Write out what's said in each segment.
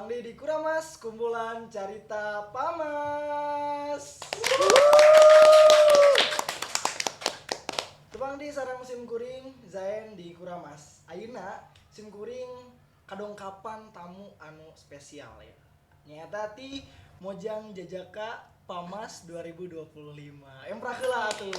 Tepang di Kuramas, kumpulan carita Pamas. Tepang di sareng sim kuring Zaen di Kuramas. Ayeuna sim kuring kadongkapan tamu anu spesial ya. Nyaeta ti Mojang Jajaka Pamas 2025. Emprak heula atuh.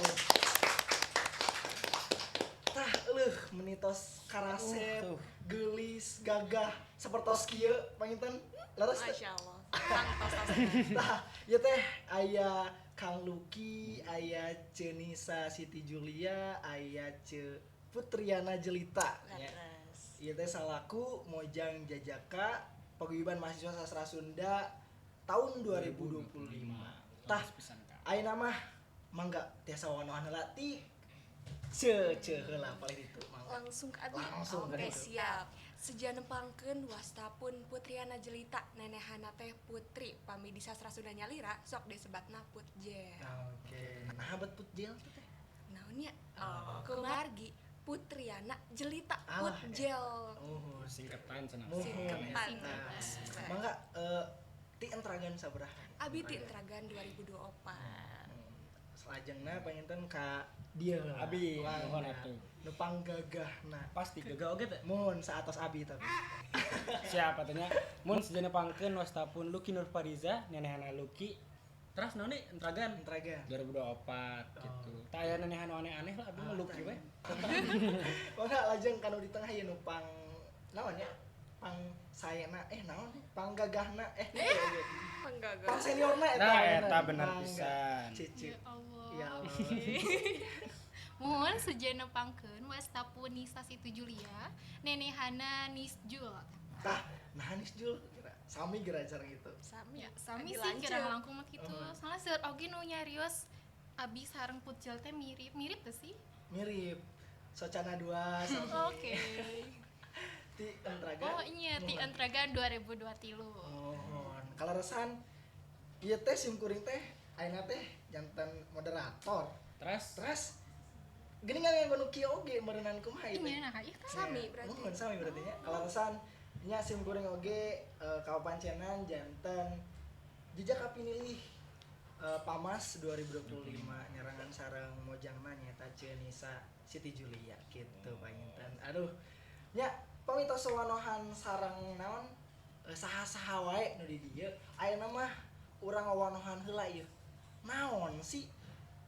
Tah, leuh meni tos karasep, Tuh. Geulis, gagah, sapertos kieu panginten leres teu? Masya Allah. Kang tos tos. Tah, ieu teh aya Kang Luki, aya Ce Nisa Siti Julia, aya Ce Putriana Jelita nya. Leres. Ieu teh salaku Mojang Jajaka Paguyuban Mahasiswa Sastra Sunda tahun 2025. Tah, pisan Kak. ayeuna mah mangga tiasa wanohan heula ti Ce Ce heula paling itu mangga. Langsung ke abi. Langsung ke Oke, ditu. siap. Seja nempangkeun wastapun Putriana Jelita, nenehana teh Putri, pami di sastra Sunda nyalira sok disebatna Putjel. Oke. Nah, bet Putjel tuh teh. Naon nya? Oh, kumargi Putriana Jelita Alah, Putjel. Oh, Singkatan cenah. Muhun Singketan. eta. Mangga ti entragan sabaraha? Abi ti Entragan 2024. Salajengna panginten ka dieu heula. Abi, Mangga. nuhun atuh. Nu panggagahna. Pasti gagah oge teh. Mohon saatos abi tapi. Siapa tanya? Mun sejana pangkeun wastapun Luki Nur Fariza, nenehana Luki. Terus naon nih Entragan Entragan. 2024 gitu. Tah aya nenehan nu aneh-aneh lah abi mah Luki we. Mangga lajeng kanu di tengah ieu nu pang naon nya? Pang saena eh naon? Panggagahna eh oge. Panggagah. Pang seniorna eta. Nah, eta bener Mangga. pisan. Cici. Ya Allah. Ya Allah. Mohon sejana pangkeun wastapun Nisa Situ Julia, nenehana Nisjul. Tah, nah Nisjul kira sami geura sareng itu. Sami. Ya, sami Abi sih lanceuk. kira langkung mah kitu. Oh. Soalnya seueur oge nu nyarios abi sareng Putjel teh mirip, mirip teh sih. Mirip. Socana dua sami. Oke. Ti Entragan. Oh iya, ti Mohon. Entragan 2023. Mohon. Kaleresan ieu teh sim kuring teh ayeuna teh janten moderator. Terus Terus gini kan yang nu kieu oge meureunan kumaha ieu teh? Iya, nah ieu kan. Sami berarti. Mohon sami berarti nya. Kaleresan nya sim kuring oge kapancenan janten jejak kapinilih Pamas 2025 nyerangan sareng mojangna nyaeta Ce Nisa Siti Julia gitu panginten. Aduh, nya pamito sewanohan sareng naon saha-saha wae nu di dieu. Ayeuna mah urang wawanohan heula ieu. Naon sih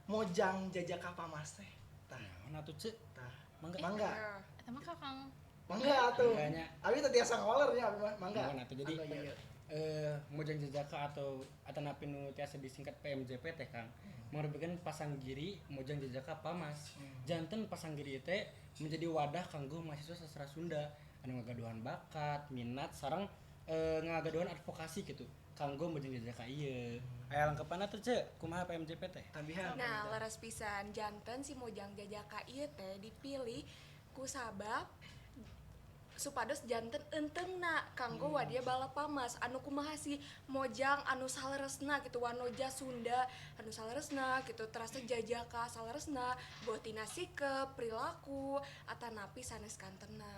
Mojang Jajaka Pamas teh? Tah, naon atuh Ceu? tah. Mangga. Mangga. Eta mah Kakang. Mangga atuh. Mangga nya. Abi teh tiasa ngawaler nya abi mah, mangga. Nuhun atuh. Jadi Anu ieu. Mojang Jajaka atau atanapi nu tiasa disingkat PMJP teh Kang. Merupakan pasanggiri Mojang Jajaka Pamas. Janten pasanggiri teh menjadi wadah kanggo mahasiswa sastra Sunda anu ngagaduhan bakat, minat sareng ngagaduhan advokasi gitu kanggo Mojang Jajaka ieu. Aya lengkepanna teh Ceu, kumaha PMJP teh? Tambihan. Nah, leres pisan janten si Mojang Jajaka ieu teh dipilih ku sabab supados janten entengna kanggo wadia bala pamas anu kumaha sih mojang anu saleresna gitu wanoja Sunda anu saleresna gitu terasa jajaka saleresna boh tina sikep perilaku atanapi sanes kantena.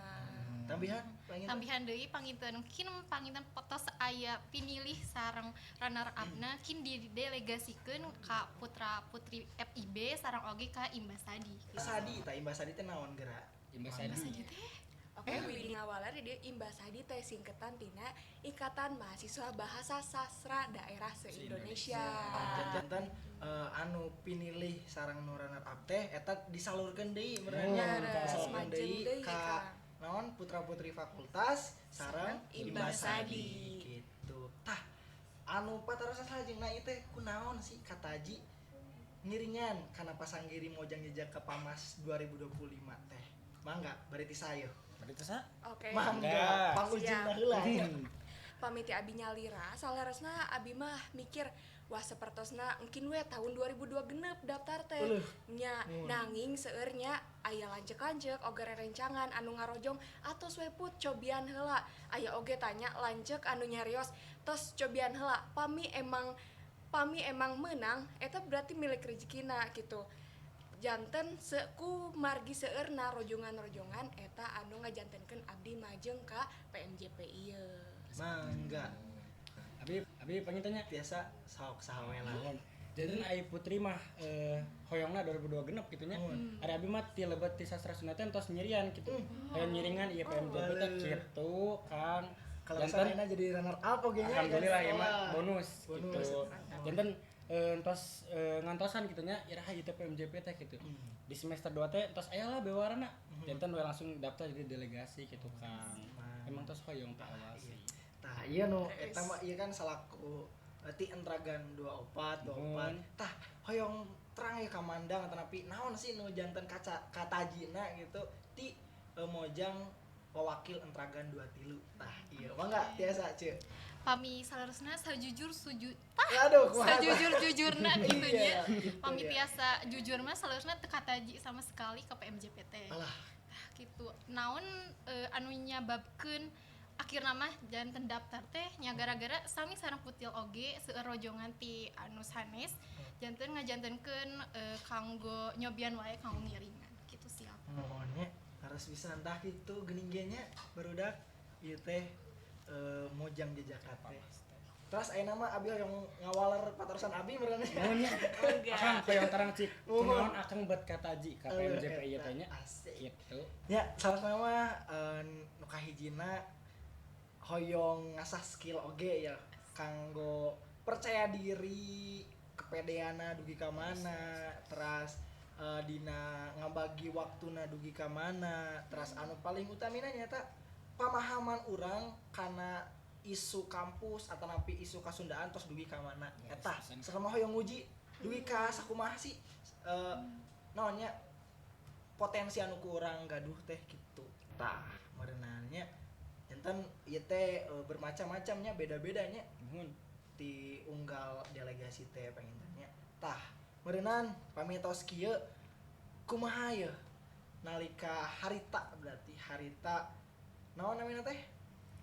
Tambihan panginten. Tambihan deui panginten kin panginten potos aya pinilih sareng runner upna kin didelegasikeun ka putra putri FIB sareng oge ka Imbasadi. Sadi, tah Imbasadi teh naon geura? Imbasadi. Imbasadi teh Oke, widi ngawaler di dieu Imbasadi teh singketan tina Ikatan Mahasiswa Bahasa Sastra Daerah Se-Indonesia. Janten anu pinilih sareng nu runner up teh eta disalurkeun deui meureun nya. Leres, Disalurkeun majeng deui deui ka ka naon putra-putri fakultas sareng Sareng Imbasadi. Gitu. Tah, anu patarosan salajengna ieu teh kunaon sih kataji ngiringan kana pasanggiri Mojang Jajaka Pamas 2025 teh. Mangga bari ti sayo. Bari teh sa? Oke. Mangga, pangujungna Siap. heula nya. Pamit ya abi nyalira, saleresna abi mah mikir wah sepertosna engkin we tahun 2002 genep daftar teh. Uleuh. Nya Mun. nanging seueurnya aya lanceuk-lanceuk oge rerencangan anu ngarojong atos we put cobian heula. Aya oge tanya lanceuk anu nyarios tos cobian heula pami emang menang eta berarti milik rezekina gitu. Janten seku margi seueurna rojongan-rojongan eta anu ngajantenkeun abdi majeng ka PMJP ieu. Mangga. Abi pengen tanya Biasa sok saha we lah. Mohon. Jadi ai Putri mah hoyongna 2002 genep gitu nya. Ari abi mah ti lebet ti sastra Sunda teh entos nyirian gitu. Hoyong nyiringan ieu PMJP teh gitu, Kang. Kalau Janten misalnya jadi runner up oge nya. alhamdulillah ya mah bonus, Bonus. gitu. Janten entos ngantosan gitu nya iraha ieu teh PMJP teh gitu. Di semester 2 teh entos aya lah bewarana. Janten we langsung daftar jadi delegasi gitu, Kang. Emang tos hoyong teh awal sih. Tah iya nu eta mah ieu kan salaku berarti entragan 24 24. Tah hoyong terang ya kamandang atanapi naon sih nu janten kaca katajina gitu ti mojang wawakil entragan 23. Tah iya mangga tiasa ceu. Pami saleresna sajujur suju Aduh kumaha. sajujur-jujurna gitu nya. Iya, gitu Pami ya. tiasa jujur mah saleresna teu kataji sama sekali ke PMJPT. Alah. Tah gitu. Naon anu nyababkeun akhirna mah janten daftar teh nya gara-gara sami sareng putil oge seueur rojongan ti anu sanes janten ngajantenkeun kanggo nyobian wae kanggo ngiringan gitu siap. Mohonnya harus bisa entah gitu geuning ge nya barudak ieu teh mojang jejaka teh. Terus ayeuna mah abi hoyong ngawaler patarosan abi meureun. Mohon nya. Akang hoyong terang cik. Mohon. Kunaon akang bet kataji ka PMJP ieu teh nya. Asik. Gitu. Ya, salah nama nu kahijina hoyong ngasah skill oge ya kanggo percaya diri, kepedeana dugi ka mana, teras dina ngabagi waktuna dugi ka mana, teras anu paling utamina nyata pamahaman urang kana isu kampus atau nampi isu kasundaan tos dugi ka mana. Yes, Eta pisan. selama hoyong nguji dugi ka sakumaha sih naonnya potensi anu ku urang gaduh teh gitu. Tah, merenannya janten ieu teh bermacam-macamnya beda-bedanya Mohon. ti unggal delegasi teh pangintennya. Tah, meureunan pami tos kieu kumaha ye nalika harita berarti harita naon namina teh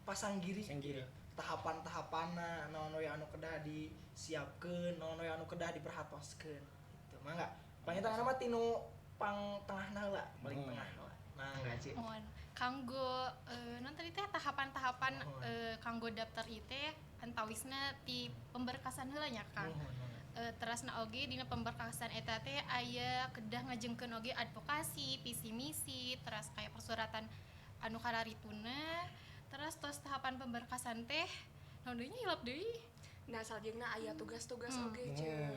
pasanggiri. Pasanggiri. Tahapan-tahapanna naon we anu kedah disiapkeun, naon we anu kedah diperhatoskeun gitu. Mangga. Panginten mah tinu pang tengahna heula, paling tengah heula. Mangga Ci. Mohon kanggo non tadi teh tahapan-tahapan Mohon. Kanggo daftar ieu teh antawisna ti pemberkasan heula nya Kang. Mohon, mangga. Terasna oge dina pemberkasan eta teh aya kedah ngajengkeun oge advokasi, visi misi, teras kayak persuratan anu kararituna, teras tos tahapan pemberkasan teh naon deui nya hilap deui. Nah, salajengna aya tugas-tugas oge Mohon. ceu.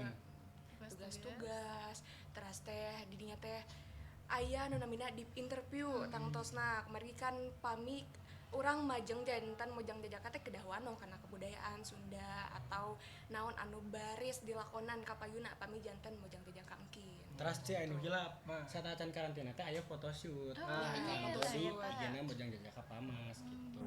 Tugas-tugas, teras teh didinya teh aya nu namina deep interview tangtosna kemarin kan pami urang majeng jantan mojang jajaka teh kedah wanoh kana kebudayaan Sunda atau naon anu baris dilakonan kapayuna pami janten mojang jajaka engkin. Teras cek anu hilap. Mah. Saat acan karantina teh aya photoshoot. Oh, Ah, iya, Jadi iya. igena mojang jajaka pamas gitu.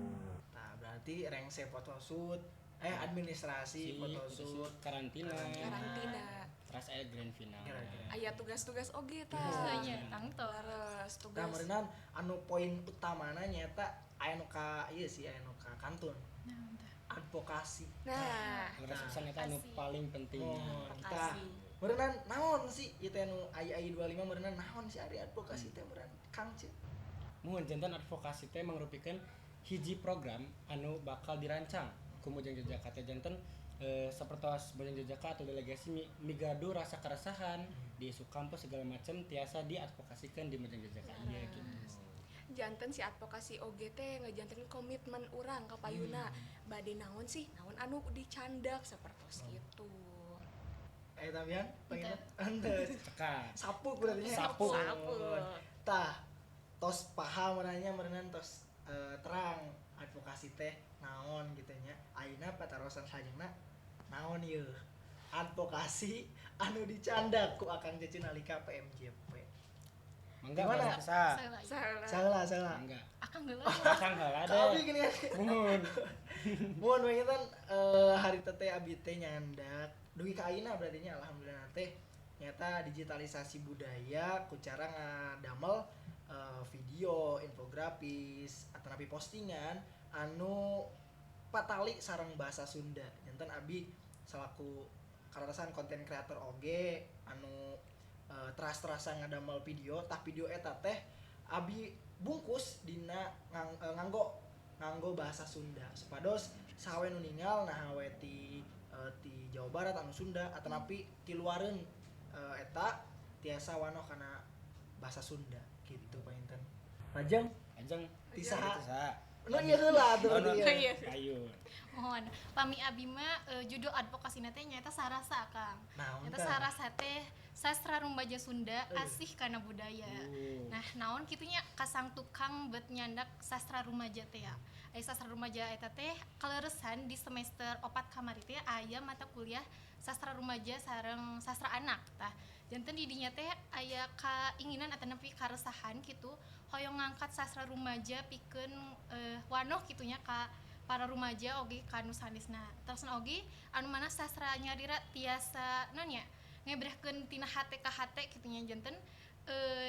Nah, berarti rengse photoshoot, administrasi Si photoshoot. karantina. Karantina. Teras aya grand final. Kira-kira. Aya tugas-tugas oge tah. Iya, tangtos. Leres Nah, tugas. meureunan anu poin utamana nyaeta aya nu ka ieu sih aya nu ka kantun. Nah, tah. Advokasi. Nah, Leres pisan eta anu Advokasi. paling penting. Mohon. Tah, advokasi. meureunan naon sih ieu teh nu aya 25 meureunan naon sih ari advokasi teh meureun Kang Ceu. Mohon janten advokasi teh mangrupikeun hiji program anu bakal dirancang ku Mojang Jajaka teh janten sapertos Mojang Jajaka atau delegasi migadu rasa keresahan di isu kampus segala macam tiasa diadvokasikan di Mojang Jajaka ieu gitu. Janten si advokasi oge teh ngejanten komitmen urang ka payuna bade naon sih naon anu dicandak sapertos kitu. Tambihan pengen henteu. Cekap. Sapuk berarti nya. Sapuk. Sapuk. Tah, tos paham meureunan meureunan tos terang advokasi teh naon gitu nya. Ayeuna patarosan salajengna naon ieu? Advokasi anu dicandak ku Akang Cece nalika PMJP. Mangga Gimana? Bang Sa. Salah. Salah. Salah, salah. Mangga. Akang heula. Akang heula Ka abi deh. gini ya. Mohon. Mohon panginten hari teh abi teh nyandak dugi ka ayeuna berarti nya alhamdulillah teh nyata digitalisasi budaya ku cara ngadamel video, infografis atau napi postingan anu patali sareng bahasa Sunda. Janten abi selaku karasan konten kreator oge anu teras-terasan ngadamel video, tah video eta teh abi bungkus dina nganggo bahasa Sunda supados Saha we nu ninggal nah we ti ti Jawa Barat anu Sunda atanapi ti luareun eta tiasa wanoh kana bahasa Sunda gitu panginten. Lajeng Ajeng ti saha? Ti saha? Nu ieu heula atuh Oh, berarti nu- ieu. Iya. Ayo. Mohon pami abi mah judul advokasina teh nyaeta Sarasa Kang. Naon Nyaeta tah? Sarasa teh sastra rumbaja Sunda asih kana budaya. Nah, naon kitunya kasang tukang bet nyandak sastra rumaja teh ya. Aya sastra rumaja eta teh kaleresan di semester 4 kamari teh aya mata kuliah sastra rumaja sareng sastra anak tah. Janten di dinya teh aya kainginan atanapi karesahan gitu hoyong ngangkat sastra rumaja pikeun wanoh kitunya ka para rumaja oge ka nu sanesna. Terusna oge anu mana sastra nyalira tiasa naon nya ngebrehkeun tina hate ka hate kitunya janten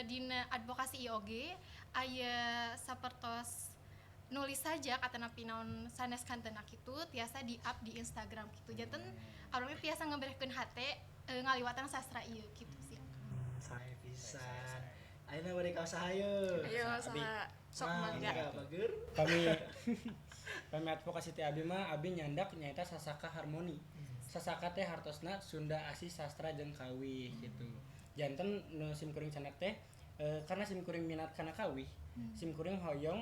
dina advokasi ieu oge aya sapertos nulis saja atanapi naon sanes kantena kitu tiasa di up di Instagram gitu janten abdi tiasa ngebrehkeun hate ngaliwatan sastra ieu gitu sih. Sae pisan. Ayeuna bade ka saha yeuh? Ayo Abi. saha sok mangga. Mangga bager. Kami pami advokasi teh abi mah abi nyandak nyaeta Sasaka Harmoni. Sasaka teh hartosna Sunda Asih Sastra jeung Kawih gitu. Janten nu sim kuring candak teh karena sim kuring minat kana kawih, sim kuring hoyong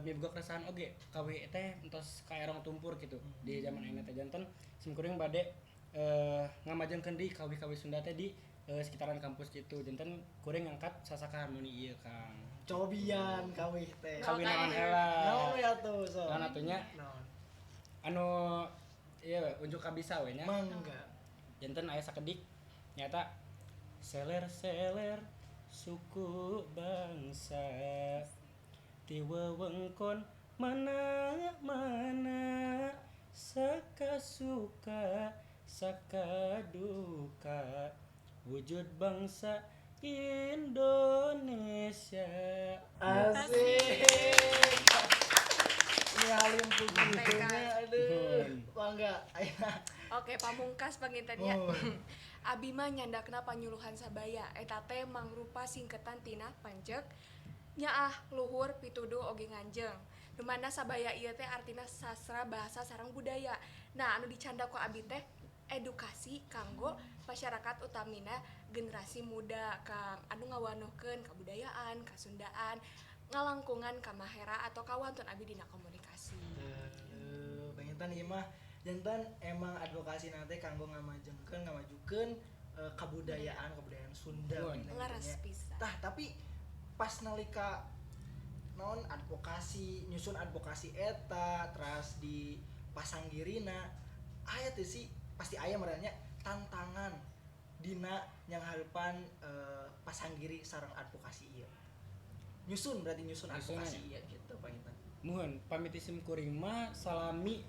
miboga keresahan oge kawih teh entos kaerong tumpur gitu di zaman ayeuna teh janten sim kuring bade ngamajengkeun deui kawih-kawih Sunda teh di sekitaran kampus gitu. Janten kuring ngangkat Sasaka Harmoni ieu Kang. Cobian kawih teh. Kawih naon heula? Naon we atuh sok? Naon atuh nya? Naon? Anu ieu unjuk kabisa we nya. Mangga. Janten aya sakedik nyata seler-seler suku bangsa ti wewengkon mana-mana saka suka saka duka wujud bangsa Indonesia. Asik. Ini halim pugitunya aduh. Mangga ayeuna. Oke, pamungkas pangintennya. Oh. Abi mah nyandakna panyuluhan sabaya eta teh mangrupa singketan tina pancek nyaah luhur pituduh oge nganjeng. Nu mana sabaya ieu teh artina sastra bahasa sareng budaya. Nah, anu dicandak ku abi teh edukasi kanggo masyarakat utamina generasi muda Kang anu ngawanohkeun kabudayaan, kasundaan, ngalangkungan kamahera atau kawantun abi dina komunikasi. Panginten ieu mah janten emang advokasi nanti kanggo ngamajengkeun ngamajukeun kabudayaan Sunda panginten Leres nya. pisan. Tah tapi pas nalika naon advokasi nyusun advokasi eta teras di pasanggirina aya teh sih pasti aya merenya tantangan dina yang harepan pasanggiri sareng advokasi ieu. Nyusun berarti nyusun advokasi ieu gitu panginten. Muhun pamit sim kuring mah salami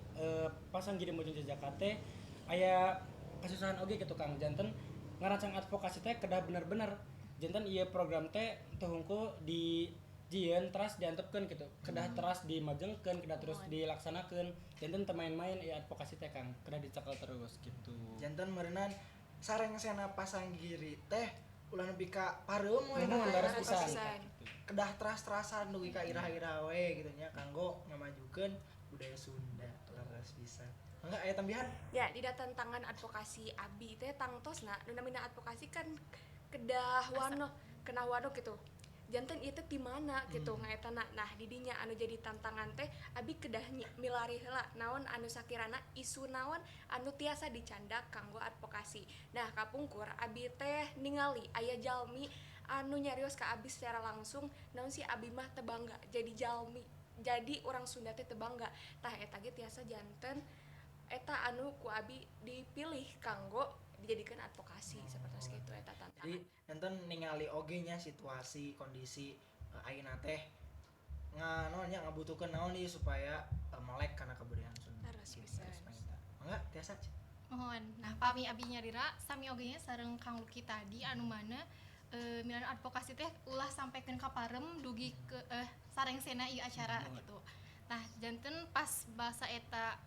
pasanggiri Mojang Jajaka teh aya kasusahan oge gitu Kang. Janten ngarancang advokasi teh kedah bener-bener janten ieu program teh teu hungkul di jieun teras diantepkeun gitu. Kedah teras dimajengkeun, kedah terus dilaksanakeun. Janten teu main-main ieu advokasi teh Kang, kedah dicekel terus gitu. Janten meureunan sarengsena pasanggiri teh ulah nepi ka pareum we Muhun teh. leres pisan. Pisan. Kedah teras-terasan dugi ka irah-irah we gitu nya kanggo ngamajukeun budaya Sunda leres pisan. Mangga aya tambihan? Ya, dina tantangan advokasi abi teh tangtosna nu namina advokasi kan kedah wanoh, kena wanoh gitu. Janten ieu teh ti mana gitu ngaetana. Nah, didinya anu jadi tantangan teh abi kedah milari heula naon anu sakirana isu naon anu tiasa dicandak kanggo advokasi. Nah, kapungkur abi teh ningali aya jalmi anu nyarios ka abi secara langsung naon sih abi mah teu bangga jadi jalmi jadi orang Sunda teh teu bangga. Tah eta ge tiasa janten eta anu ku abi dipilih kanggo dijadikan advokasi seperti itu eta tantangan. Jadi janten ningali oge nya situasi kondisi ayeuna teh naon nya ngabutuhkeun naon ieu supaya melek kana kebudayaan Sunda. Leres Gitu, pisan. leres panginten. Mangga tiasa. Mohon. Nah, pami abi nyarira sami oge nya sareng Kang Luki tadi anu mana milan advokasi teh ulah sampaikan ka parem dugi ke sarengsena ieu acara gitu. Nah, janten pas bahasa eta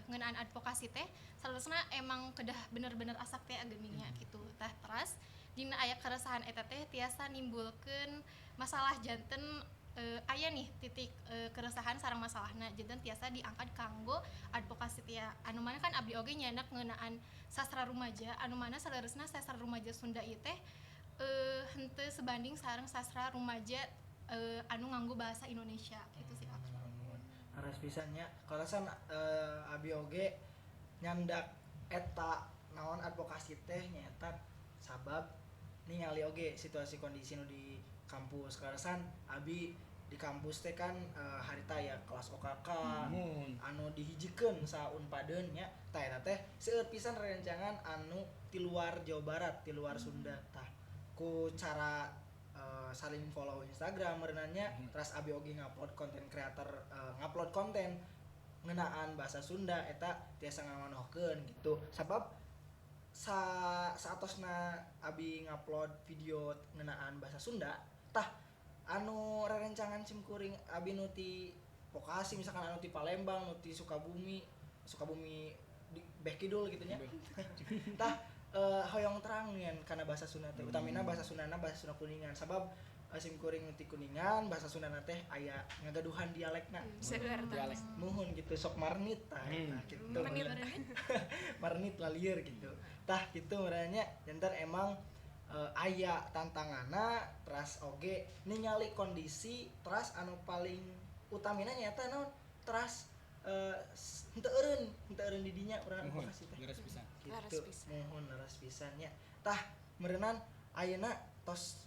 ngeunaan advokasi teh saleresna emang kedah bener-bener asak teh ageminya gitu. Tah teras dina aya keresahan eta teh tiasa nimbulkeun masalah janten aya nih titik keresahan sareng masalahna janten tiasa diangkat kanggo advokasi tia anu mana kan abdi oge nyandak ngeunaan sastra rumaja anu mana saleresna sastra rumaja Sunda ieu teh henteu sebanding sareng sastra rumaja anu nganggo bahasa Indonesia gitu sih. Harus pisannya kalasan abi oge nyandak eta naon advokasi teh nyaeta sabab ningali oge situasi kondisi nu di kampus. Kalasan abi di kampus teh kan harita ya kelas OKK anu dihijikeun sa Unpadeun nya tah eta teh seueur pisan rerencangan anu ti luar Jawa Barat, ti luar Sunda. Tah ku cara saling follow Instagram merenanya, terus abi oge ngupload konten creator, ngupload konten ngeunaan bahasa Sunda eta tiasa ngawanohkeun gitu. Sabab saatosna abi ngupload video ngeunaan bahasa Sunda tah anu rerencangan simkuring abi nu ti Pokasi misalkan anu ti Palembang, nu ti Sukabumi, Sukabumi di Beh Kidul gitu nya. Tah hoyong terang nian kana bahasa Sunda teh, utamina bahasa Sundana bahasa Sunda Kuningan. Sabab simkuring nu ti Kuningan bahasa Sundana teh aya ngagaduhan dialekna. Seueur dialek. Muhun gitu sok marnit tah gitu. Marnit lalieur gitu. Tah gitu merenya janten emang aya tantanganna teras oge ningali kondisi teras anu paling utamina nyata naon teras henteu eureun di dinya urang advokasi teh. Leres pisan. Gitu. Muhun leres pisan nya. Tah meureunnan ayeuna tos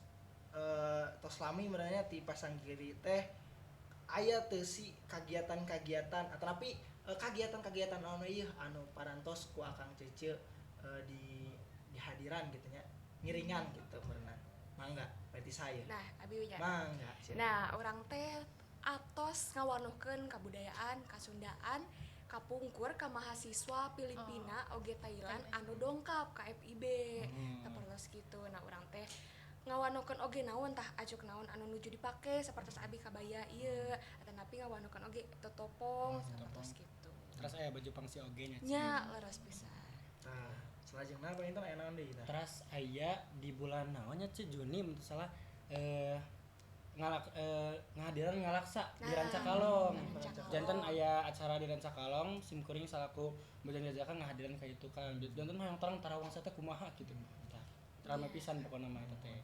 tos lami meureunnya ti Pasanggiri teh aya teu si kagiatan-kagiatan atanapi kagiatan-kagiatan anu ieu anu parantos ku Akang Cece di dihadiran gitu nya. Ngiringan gitu merenang. Mangga, berarti saya. Nah, abi nya. Mangga. Nah, urang teh atos ngawanohkeun kabudayaan, kasundaan, kapungkur ka mahasiswa Filipina oge Thailand anu dongkap ka FIB. Tapertos kitu. Nah, urang teh ngawanohkeun oge naon tah acuk naon anu nuju dipake sapertos abi kabaya ieu atanapi ngawanohkeun oge totopong sapertos kitu. Terus aya baju pangsi oge nya. Nya leres pisan. Tah, selajengna panginten aya naon deui tah? Teras aya di bulan naon nya Ceu Juni mun teu salah ngahadiran ngalaksa di Rancakalong. Janten aya acara di Rancakalong simkuring salaku Mojang Jajaka ngahadiran ka itu kan. Janten hoyong terang tarawangsa teh kumaha gitu. Tah, rame pisan pokona mah eta teh.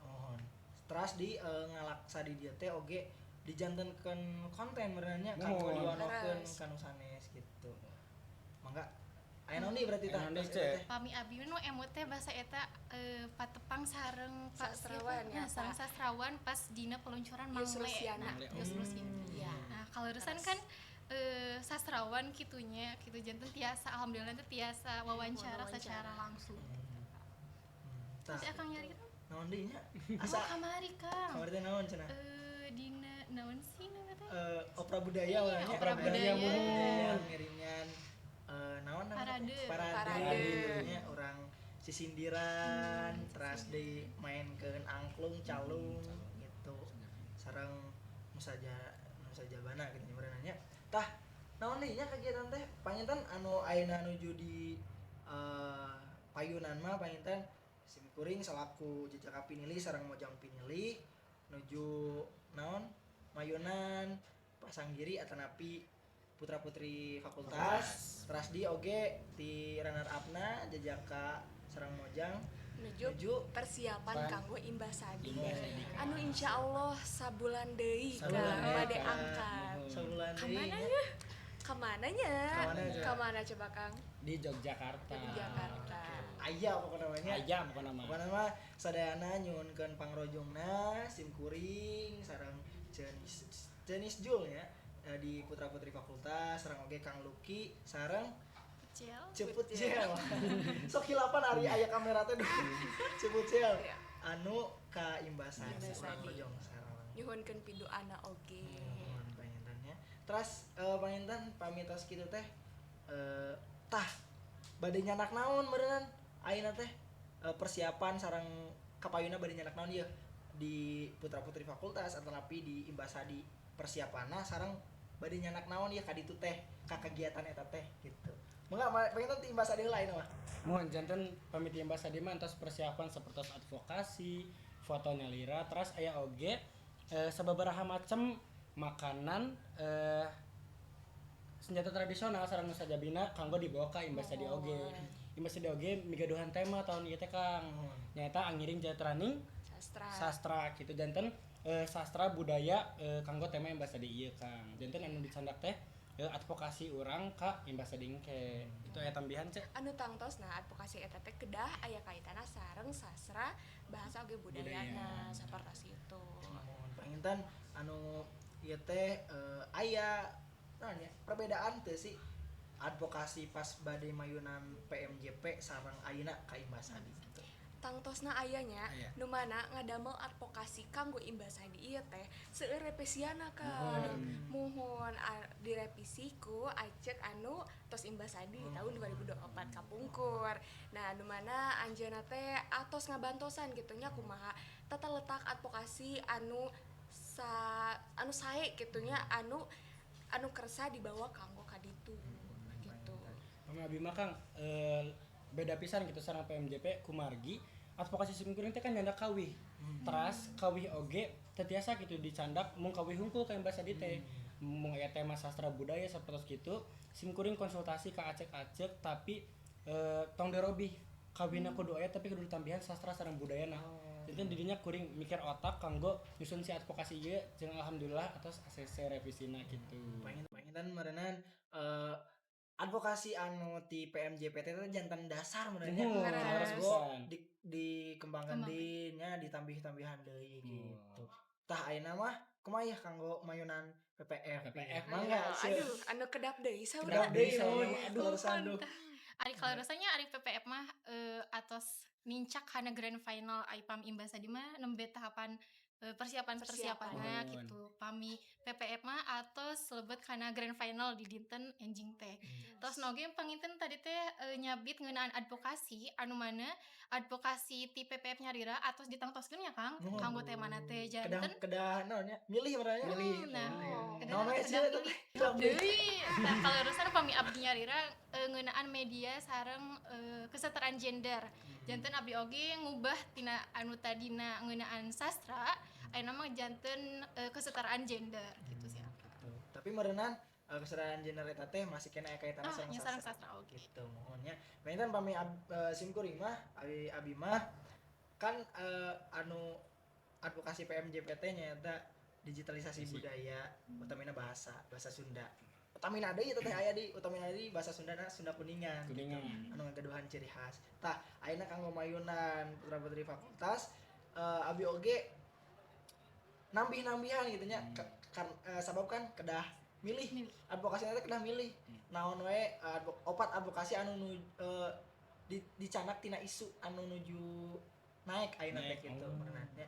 Oh. Teras di ngalaksa di dieu teh oge dijantenkeun konten meureunan kanggo diwanohkeun ka nu sanes gitu. Mangga aya naon deui berarti tah? Pami abi nu emut teh bahasa eta patepang sareng sastrawan ya, sareng sastrawan pas dina peluncuran Mangle. Yus Rusiana. Nah, kaleuresan kan sastrawan kitunya kitu janten tiasa alhamdulillah teh tiasa wawancara secara langsung. Terus akang nyari naon deui nya? Asa kamari Kang. Kamari teh naon cenah? Dina naon sih namanya teh? Opera budaya lah nya. Opera budaya ngiringan naon parade parade orang sisindiran teras dimainkeun angklung calung gitu sareng nusa jabana gitu meureun nya. Tah naon deui nya kegiatan teh panginten anu ayeuna nuju di payunan mah panginten simkuring salaku Jajaka Pinilih sareng Mojang Pinilih nuju naon mayunan Pasanggiri atanapi putra-putri fakultas teras di oge ti runner up-na Jajaka sareng Mojang nuju persiapan kanggo Imbasadi anu insyaallah sabulan deui ka bade angkat sabulan deui kamana coba Kang? Di Yogyakarta. Aya pokona namanya. Aya pokona mah. Pokona mah sadayana nyuhunkeun pangrojongna simkuring sareng Jenis Jul nya di putra-putri fakultas sareng oge Kang Luki sareng Ceput Jel. Sok hilapan ari aya kamera teh. Ceput Jel. Anu ka Imbasan urang rojong sareng. Nyuhunkeun piduana oge. Nuhun panginten nya. Teras panginten pamitos kitu teh tah bade nyanak naon meureunnan ayeuna teh persiapan sareng kapayuna bade nyanak naon ieu di putra-putri fakultas atanapi di Imbasadi persiapanna sareng bade nyanak naon ieu ka ditu teh ka kegiatan eta teh gitu. Mangga panginten ti Imbasadi heula ayeuna mah. Muhun janten pamit Imbasadi mah entos persiapan sapertos advokasi, foto nyalira, teras aya oge Sababaraha macam makanan, senjata tradisional sareng nu sajabina kanggo dibawa ka Imbasadi oge. Imbasadi oge migaduhan tema tahun ieu teh, Kang. Nyaeta angiring jatraning sastra. Sastra gitu, janten sastra budaya kanggo tema Imbasadi ieu, Kang. Janten anu dicandak teh advokasi urang ka Imbasadi engke. Itu aya tambihan, Cek? Anu tangtosna advokasi eta teh kedah aya kaitana sareng sastra, bahasa oge budayana, sapertos itu. Muhun, panginten anu ieu teh aya naon ya, perbedaan teh sih advokasi pas bade mayunan PMJP sareng ayeuna ka Imbasadi gitu? Tangtosna aya nya. Aya. Nu mana ngadamel advokasi kanggo Imbasadi ieu teh seueur revisiana, Kang. Muhun, direvisi ku acek anu tos Imbasadi tahun 2024 kapungkur. Nah, nu mana anjeunna teh atos ngabantosan gitu nya, kumaha tata letak advokasi anu sa anu sae gitu nya, anu anu kersa dibawa kanggo kaditu gitu. Pami abi mah, Kang, beda pisan gitu sareng PMJP kumargi advokasi simkuring teh kan nyandak kawih. Teras kawih oge teu tiasa gitu dicandak mung kawih hungkul ka Imbasadi teh. Mung aya tema sastra budaya sapertos gitu, simkuring konsultasi ka acek-acek, tapi tong derobih kawihna kudu aya, tapi kudu ditambihan sastra sareng budayana. Jadi dirinya kuring mikir otak kanggo nyusun si advokasi ieu, jeung alhamdulillah atos ACC revisina gitu. Panginten meureunan advokasi anu ti PMJP teh janten dasar meureunan nya. Muhun, Leres. leres Kanggo pisan. Dikembangkan Kembangkan. Deui nya, ditambih-tambihan deui gitu. Tah, ayeuna mah kumaha ya kanggo mayunan PPF? PPF. Mangga, Ceu. Aduh, anu kedap deui Kedap saurna. deui saurna. mun Aduh. kaleresan duh. Ari kalau rasanya ari PPF mah atos nincak kana grand final AIPAM Imbasadi mah nembe tahapan persiapan-persiapanna Persiapan. gitu. Pami PPF mah atos lebet kana grand final di dinten enjing teh. Tos oge panginten tadi teh nyabit ngeunaan advokasi, anu mana advokasi ti PPF nyarira atos ditangtoskeun ya, Kang, Nuhun. kanggo temana teh Kedah janten kedah naon nya? Milih meureunan nya. Milih. Nah, Oh. kedah Naon we kedah sih eta milih. teh? Kedap deui. Deui. Nah, kalau urusan pami abdi nyarira ngeunaan media sareng kesetaraan gender. Janten abdi oge ngubah tina anu tadina ngeunaan sastra, ayeuna mah janten kesetaraan gender gitu sih. Gitu. Tapi meureunan kesetaraan gender eta teh masih kena aya kaitanna Ah, sareng nya sareng sastra. sastra oge. Gitu muhun nya. Panginten pami simkuring mah abi abi mah kan anu advokasi PMJPT nyaeta digitalisasi budaya, utamina bahasa, bahasa Sunda. Utamina deui eta teh aya di utamina deui bahasa Sunda na Sunda Kuningan. Kuningan. Anu ngagaduhan ciri khas. Tah, ayeuna kanggo mayunan putra-putri fakultas, abi oge nambih-nambihan gitu nya. Sabab kan kedah milih. Milih. Advokasi teh kedah milih. Naon we opat advokasi anu dicanak tina isu anu nuju naik ayeuna teh Naik, gitu oh. meureunan nya.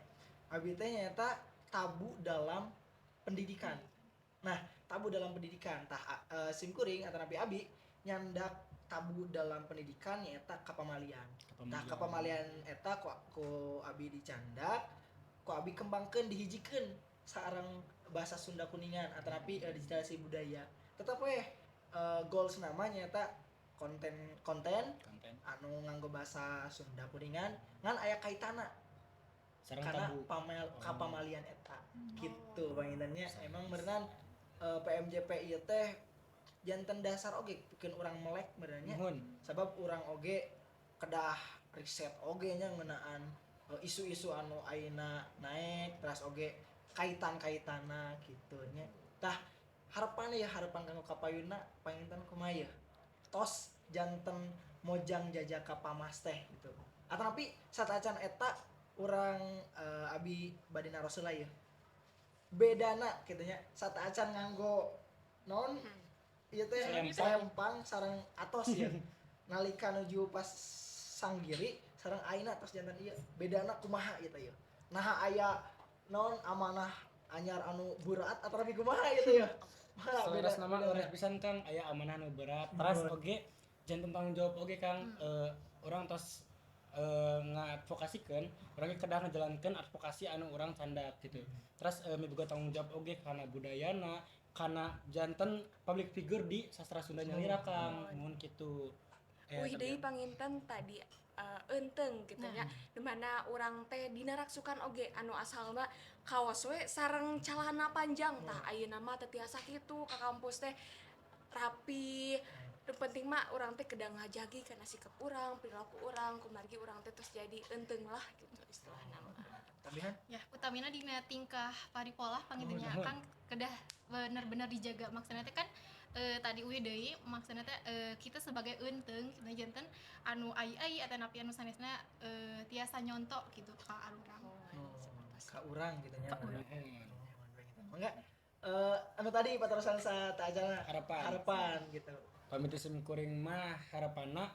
Abi teh nyaeta tabu dalam pendidikan. Nah, tabu dalam pendidikan tah simkuring atau napi abi nyandak tabu dalam pendidikan nyaeta kapamalian. Tah, kapamalian eta ku abi dicandak, ku abi kembangkeun, dihijikeun sareng bahasa Sunda Kuningan atau napi digitalisasi budaya. Tetep weh goals namanya eta konten konten Konten. Anu nganggo bahasa Sunda Kuningan ngan aya kaitana Sareng karena tabu. pamel Oh. kapamalian eta gitu pangintennya. Emang beneran PMJP ieu teh janten dasar oge bikin urang melek benernya, Muhun. sebab urang oge kedah riset oge nya ngeunaan isu-isu anu ayeuna naik, terus oge kaitan-kaitana gitu nya. Tah, harapan ya, harapan kanggo kapayuna panginten kumaha ya, tos janten Mojang Jajaka Pamas teh gitu, atau tapi satacan eta urang abi bade naros heula ya, bedana kitu nya sateuacan nganggo non ieu teh Selempang. selempang sareng atos ya, nalika nuju pas sanggiri sareng ayeuna tos janten ieu, bedana kumaha ieu teh ieu? Naha aya non amanah anyar anu berat atau tapi kumaha ieu teh ya? Maha Selaras nama bedana. leres pisan, Kang, aya amanah nu berat. Teras oge janten tanggung jawab oge, Kang. Urang tos ngadvokasikeun, urang ge kedah ngajalankeun advokasi anu urang candak gitu. Terus miboga tanggung jawab oge kana budayana, kana janten public figure di sastra Sunda nyalira, Kang. Mun kitu. Wih deui panginten tadi eunteng gitu nya, dimana urang teh dina raksukan oge anu asalna kaos we sareng calana panjang, tah ayeuna mah teu tiasa kitu, ka kampus teh rapi. Nu penting mah urang teh kedah ngajagi kana sikap urang, perilaku urang, kumargi urang teh tos jadi eunteng lah gitu istilahna mah. Tambihan. Ya, utamina dina tingkah paripolah panginten nya Nuhun. Kang, kedah bener-bener dijaga. Maksudnya teh kan tadi uih deui, maksudnya teh kita sebagai eunteng kita janten anu ai-ai atanapi anu sanesna tiasa nyontok gitu ka arurang. Oh, ka urang gitu nya. Nuhun. Mangga anu tadi patarosan sa ta'ajalna. Harapan. Harapan gitu. Pamit sim kuring mah harapanna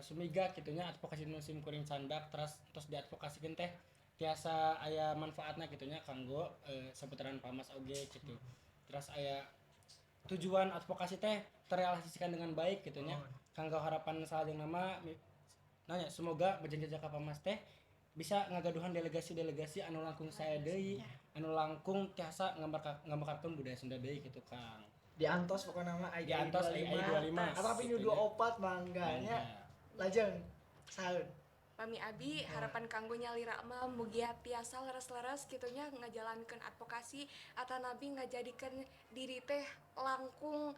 sumiga kitu nya advokasi nu sim kuring candak terus terus diadvokasikeun teh tiasa aya manfaatna kitu nya kanggo seputaran Pamas oge gitu. Terus aya tujuan advokasi teh terrealisasikan dengan baik gitu nya. Kanggo harapan salajengna mah nanya semoga Mojang Jajaka Pamas teh bisa ngagaduhan delegasi-delegasi anu langkung sae deui, anu langkung tiasa ngamekarkeun budaya Sunda deui gitu, Kang. Diantos pokoknya mah AI Diantos AI 25. Atau tapi nu Gitu nya. 24 mangga nya. Mangga. Lajeng saeun. Pami abi harapan kanggo nyalira mah mugia tiasa leres-leres kitu nya ngajalankeun advokasi atanapi ngajadikeun diri teh langkung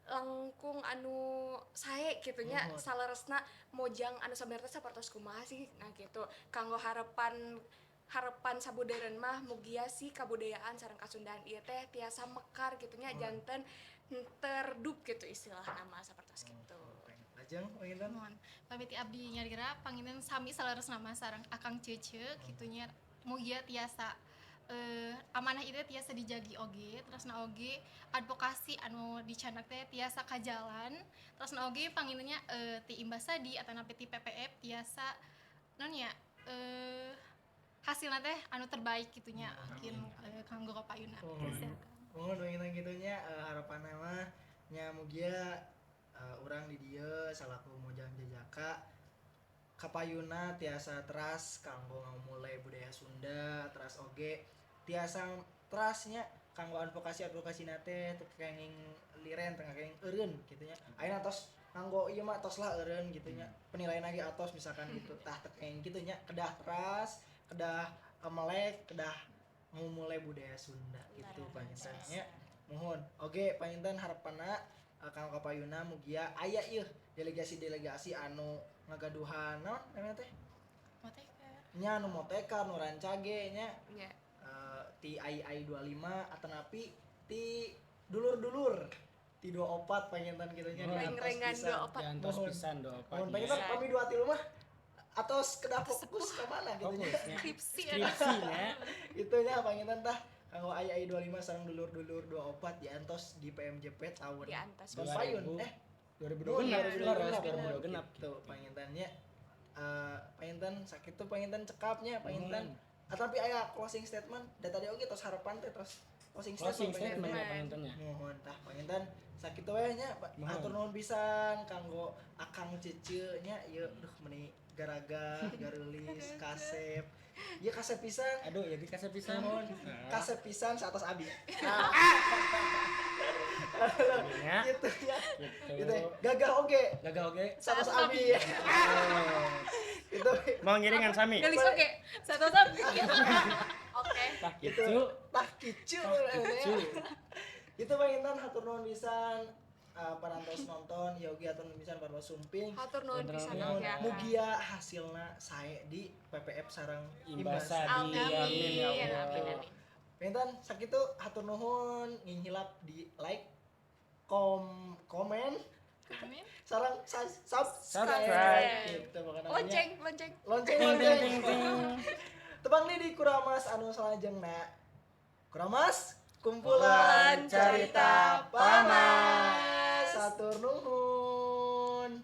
langkung anu sae kitu nya, Nuhun. saleresna mojang anu sabenerna sapertos kumaha sih, nah gitu. Kanggo harapan harapan sabudeureun mah mugia si kabudayaan sareng kasundaan ieu teh tiasa mekar kitu nya, janten terdup gitu istilahna mah sapertos kitu. Lajeng panginten. Mohon pamit abdi nyalira panginten sami saleresna mah sareng Akang Cece kitu nya, mugia tiasa amanah itu tiasa dijagi oge, terus na oge advokasi anu dicandak teh tiasa kajalan, terus na oge panginten nya ti Imbasadi atanapi ti PPF tiasa non ya hasilna teh anu terbaik kitu nya mungkin kanggo kapayuna. Oh. Mohon panginten kitu nya, harapanna mah nya mugia urang di dieu salaku Mojang Jajaka kapayuna tiasa teras kanggo ngamulai budaya Sunda, teras oge tiasa terasnya kanggo advokasi advokasi teh teu kenging liren, teu kenging eureun gitu nya. Ayeuna tos nganggo ieu mah tos lah eureun gitu nya, penilaian lagi atos misalkan gitu, tah teu kenging kitu nya, kedah teras, kedah melek, kedah ngumulai budaya Sunda gitu panginten nya. Mohon oge panginten harapanna kanggo kapayuna mugia aya ieu delegasi-delegasi anu ngagaduhan naon namanya teh? Motekar. Nya anu motekar nu rancage nya. Nya. Ti AI 25 atanapi ti dulur-dulur ti 24 panginten kitu nya, di atas Reng-rengan pisan. 24. Diantos Mohon. pisan 24 Mohon nya. panginten pami 23 mah atos kedah fokus ka mana gitu nya. Fokusnya. Skripsi. Skripsi nya. Itu nya panginten tah kanggo AI 25 sareng dulur-dulur 24 diantos di PMJP tahun Diantos. tahun payun 2026 leres, 2026 gitu panginten nya. Panginten sakitu panginten cekapnya panginten. Tapi aya closing statement da tadi oge tos harapan teh tos closing Closing statement. statement ya Statement. panginten nya. Mohon tah panginten sakitu we nya. Mohon. Atur nuhun pisan kanggo Akang Cece nya ieu, duh meuni garaga gareulis kasep ieu, kasep pisan. Aduh, ya kasep pisan. Mohon. Nah, Kasep pisan satos abi. Nah, nya. gitu ya. Gitu. Gitu gagah oge. Gagah oge. Satos abi. Itu. Mau ngiringan sami. Gelis oge. Satu satu. Oke. Tah gitu gitu. Tah kicu. Kicu. Itu panginten hatur nuhun pisan parantos nonton ya oge, hatur nuhun pisan parantos sumping. Hatur nuhun pisan Nuhun. oge, Akang. Mugia hasilna sae di PPF sareng Imbasadi. Amin. Amin ya Allah. Amin amin. Panginten sakitu, hatur nuhun, nginghilap di like, komen, Amin. sareng Subscribe. gitu pokoknya. Lonceng, lonceng. Lonceng, Ting ting lonceng. ting ting. Tebang nih di Kuramas anu salajengna. Kuramas, kumpulan cerita panas. Hatur nuhun.